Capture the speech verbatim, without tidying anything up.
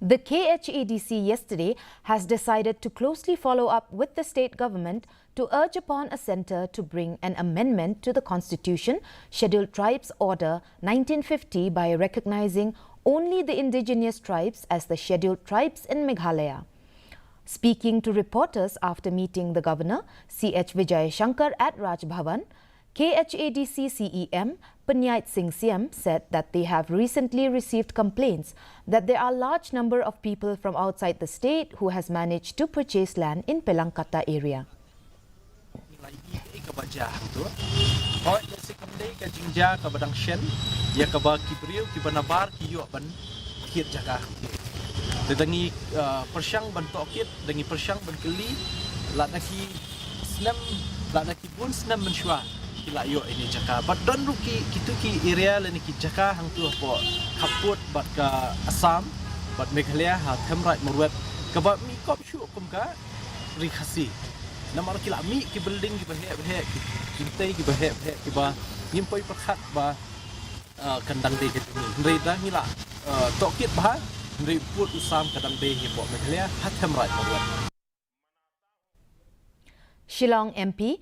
The K H A D C yesterday has decided to closely follow up with the state government to urge upon a centre to bring an amendment to the constitution, Scheduled Tribes Order nineteen fifty, by recognising only the indigenous tribes as the scheduled tribes in Meghalaya. Speaking to reporters after meeting the governor, C H Vijayashankar, at Raj Bhavan, K H A D C C E M Pynjait Singh Syiem said that they have recently received complaints that there are large number of people from outside the state who has managed to purchase land in Pelangkatta area. Ngi la ïohi kaei kaba jia hangto. Hooid, lehse kam dei ka jingjia kaba dang shen ïa kaba ki briew kiba nabar ki ïoh ban kit jaka hangto. Te da ngi, uh, pyrshang ban tohkit, da ngi pyrshang ban kylli, lada ki snem, lada ki bun snem mynshuwa ki la ïoh ïa ine i jaka. Bad don ruh ki, kito ki area lane ki jaka hangto hapoh khappud bad ka Assam bad Meghalaya ha Themraij Marwet kaba mih kop shuh kum ka Ri Khasi. Namar ki la mih ki building kiba heh ba heh, ki jingtei kiba heh ba heh, kiba ngim poi pyrkhat ba, uh, kan dang dei ka jong ngi. Hynrei da ngi la, uh, tohkit bha, hynrei u pud u sam ka dang dei hapoh Meghalaya ha Themraij Marwet. Shillong M P